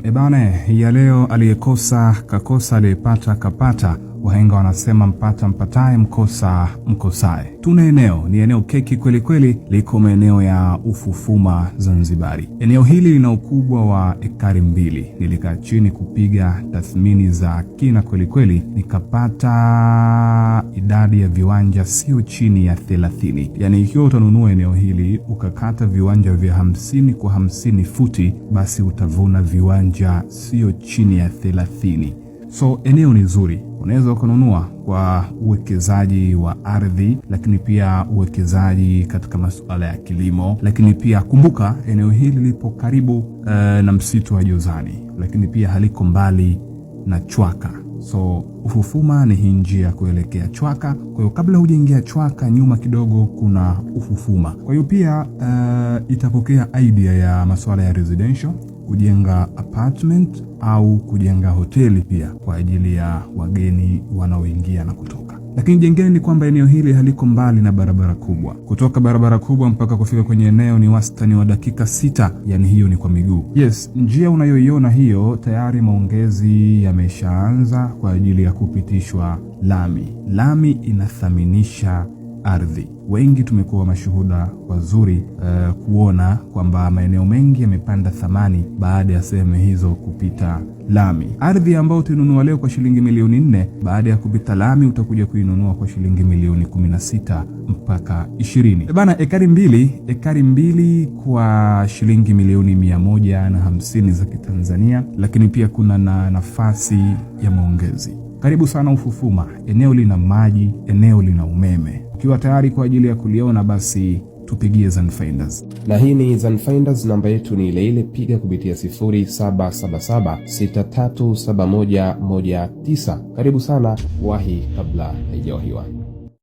Ebane, ya leo aliyekosa kakosa, aliyepata kapata. Wahenga wanasema mpata mpataye, mkosa mkosaye. Tuna eneo, ni eneo keki kweli kweli, liko maeneo ya Ufufuma Zanzibari. Eneo hili lina ukubwa wa ekari 2. Nilikaa chini kupiga tathmini za kina kweli kweli, nikapata idadi ya viwanja sio chini ya 30. Yaani ikiwa utanunua eneo hili ukakata viwanja vya 50 kwa 50 futi, basi utavuna viwanja sio chini ya 30. So eneo ni zuri, unaweza ukanunua kwa uwekezaji wa ardhi, lakini pia uwekezaji katika masuala ya kilimo. Lakini pia kumbuka, eneo hili lipo karibu na msitu wa Jozani, lakini pia haliko mbali na Chwaka. So Ufufuma ni hii njia ya kuelekea Chwaka. Kwa hiyo kabla hujaingia Chwaka, nyuma kidogo kuna Ufufuma. Kwa hiyo pia itapokea idea ya masuala ya residential, kujenga apartment au kujenga hoteli pia kwa ajili ya wageni wanaoingia na kutoka. Lakini jengine ni kwamba eneo hili haliko mbali na barabara kubwa. Kutoka barabara kubwa mpaka kufika kwenye eneo ni wastani wa dakika 6, yani hiyo ni kwa miguu. Yes, njia unayoiona hiyo tayari maongezi yameshaanza kwa ajili ya kupitishwa lami. Lami inathaminisha ardhi. Wengi tumekuwa mashuhuda wazuri kuona kwamba maeneo mengi yamepanda thamani baada ya sehemu hizo kupita lami. Ardhi ambayo utainunua leo kwa shilingi milioni 4, baada ya kupita lami utakuja kuinunua kwa shilingi milioni 16 mpaka 20. Bana, ekari 2 kwa shilingi milioni 150 za Kitanzania, lakini pia kuna na nafasi ya maongezi. Karibu sana Ufufuma, eneo lina maji, eneo lina umeme. Ukiwa tayari kwa ajili ya kuliona, basi tupigie Zanfinders. Na hii ni Zanfinders, namba yetu ni ile ile, piga kupitia 0777637119. Karibu sana, wahi kabla haijawahiwa.